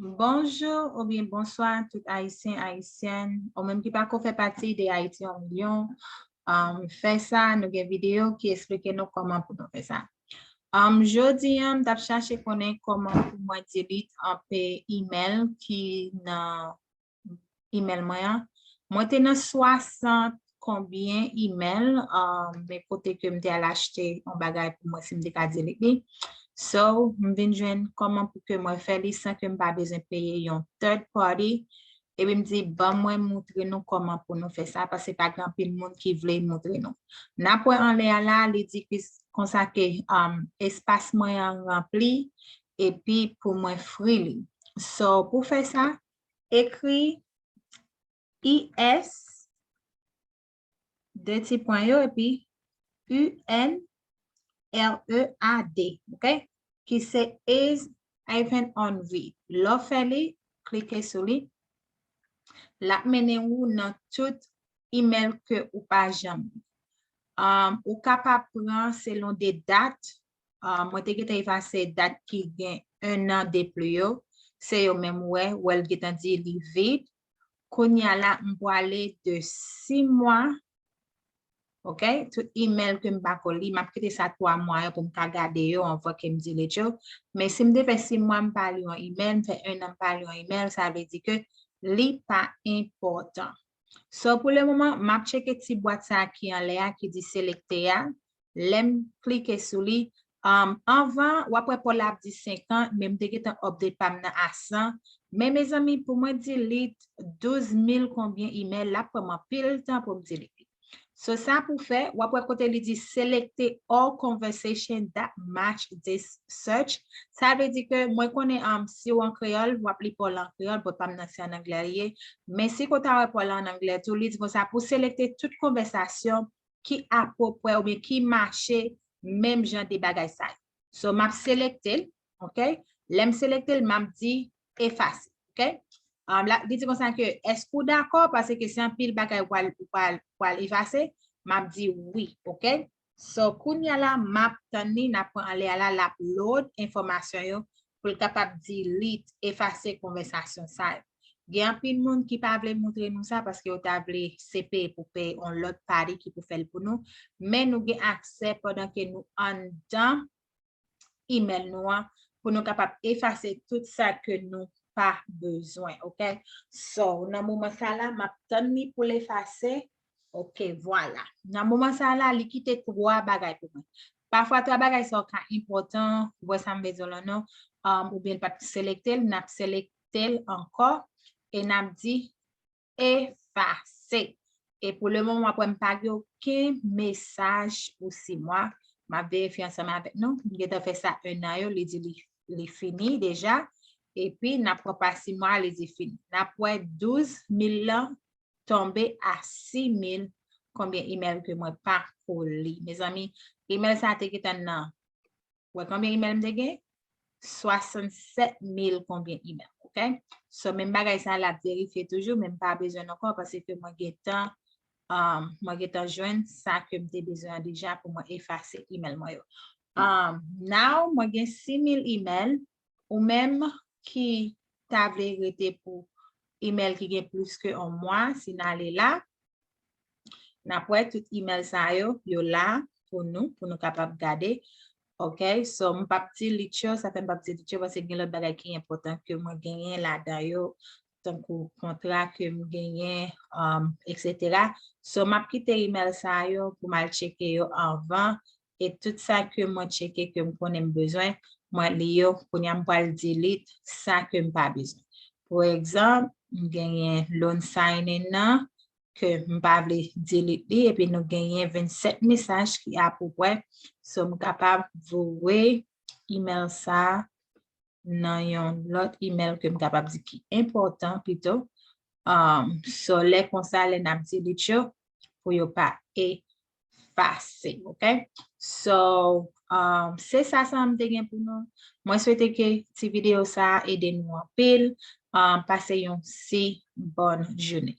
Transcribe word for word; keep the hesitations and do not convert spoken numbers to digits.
Bonjou oubyen bonswa tout Ayisyen, Ayisyèn, ou menm ki pako fè pati de Ayiti yon milyon. Um, fè sa, nou gen videyo ki esplike nou kòman pou nou fè sa. Um, jodi an, m t ap chache konnen kòman pou mwen delete anpe email ki nan email mwen an. Mwen te nan swasant konbyen email, um, men kote ke m te al achte yon bagay pou mwen si m te ka delete li. So, m vin jwenn kòman pou ke mwen fè li san ke m pa bezwen peye yon third party. Epi m di, ban mwen moutre nou kòman pou nou fè sa, paske pa gen anpil moun ki vle moutre nou. N ap wè anlè a la, li di ki konsa ke, um, espas mwen an ranpli, epi pou mwen free li. So, pou fè sa, ekri I S, de ti pwen yo, epi U N R E A D, ok? Ki se ease hyphen unread. Lè w fè li, klike sou li. L ap mennen ou nan tout email ke ou pa janm li. Um, ou kapab pran selon de dat. Um, mwen te gentan efase dat ki gen un an de pli yo. Se yo menm ou wè, ou wè l gentan di li vid. Kounye a la, m pwale de sis mwa. Ok? Tout email ke m pa ko li, m ap kite sa twa mwa yo pou m ka gade yo anvan ke m delete yo. Men si m te fè sis mwa, m pa li yon email, m fè un an, m pa li yon email, sa vle di ke li pa enpòtan. So, pou le moman, m ap tcheke ti bwat sa a ki anlè a, ki di selekte a. Lè m klike sou li, um, anvan, w ap wè pa w la ap di senkant, men m te gentan update pa m nan a san. Men, mezanmi, pou mwen delete douz mil konbyen email, l ap pran m anpil tan pou m delete li. So, sa pou fè, w ap wè kote li di selekte all conversation that match this search. Sa vle di ke mwen konnen, um, si w an kreyòl, w ap li pa w la an kreyòl, but pa m nan se an anglè li ye. Men si ke w ta wè pa w la an anglè tou, li di konsa pou selekte tout konvèsasyon ki apwoprè oubyen ki mache menm jan de bagay sa yo. So, m ap selekte l, ok? Lè m selekte l, m ap di efase, ok? Um, la, li di konsa ke, èske w dakò? Paske se anpil bagay ou pral, ou pral, ou pral efase. M ap di wi, ok? So, kounye a la, m ap tann li, n ap pran anlè a la, l ap load enfòmasyon yo pou l kapab delete, efase konvèsasyon sa yo. Gen anpil moun ki pa vle moutre nou sa paske yo ta vle se peye pou peye yon lòt pati ki pou fè l pou nou. Men nou gen aksè pandan ke nou anndan email nou an pou nou kapab efase tout sa ke nou pa bezwen, ok? So, nan moman sa la, m ap tann li pou l efase. Ok, vwala. Nan moman sa la, li kite twa bagay pou mwen. Pafwa, twa bagay sa yo ka enpòtan, ou wè sa m vle di w la non, um, oubyen l pa t selekte l, n ap selekte l ankò, e n ap di efase. E pou le moman, w ap wè m pa gen okenn mesaj pou sis mwa. M ap verifye ansanm avèk nou. M gentan fè sa un an yo, li di li, li fini deja. Epi, n ap pran pa sis mwa, li di fini. N ap wè douz mil lan tonbe a sis mil konbyen email ke mwen pa ko li. Mezanmi, email sa te gentan nan. Wè konbyen email m te gen? Swasannsèt mil konbyen email, ok? So, menm bagay sa, l ap verifye toujou, men m pa bezwen l ankò paske mwen gentan, um, mwen gentan jwenn sa ke m te bezwen an deja pou mwen efase email mwen yo. Um, now, mwen gen sis mil email, ou menm ki ta vle rete pou email ki gen plis ke yon mwa, si n ale la, n ap wè tout email sa yo, yo la pou nou, pou nou kapab gade. Ok, so m p ap delete yo, sa fè m p ap delete yo, paske gen lòt bagay ki enpòtan ke mwen genyen ladan yo, tankou kontra ke m genyen, um, et cetera. So, m ap kite email sa yo pou m al tcheke yo anvan, e tout sa ke mwen tcheke ke m konnen m bezwen, mwen li yo, kounye a m pral delete sa ke m pa bezwen. Pou egzanp, m genyen loan signing nan, ke m pa vle delete li, epi nou genyen vennsèt mesaj ki apwoprè. So, m kapab voye email sa nan yon lòt email ke m kapab di ki enpòtan pito. Um, so, lè konsa, lè n ap delete yo, pou yo pa efase, ok? So, um, se sa sa m te gen pou nou. Mwen swete ke ti videyo sa a ede nou anpil. Um, pase yon si bòn jounen.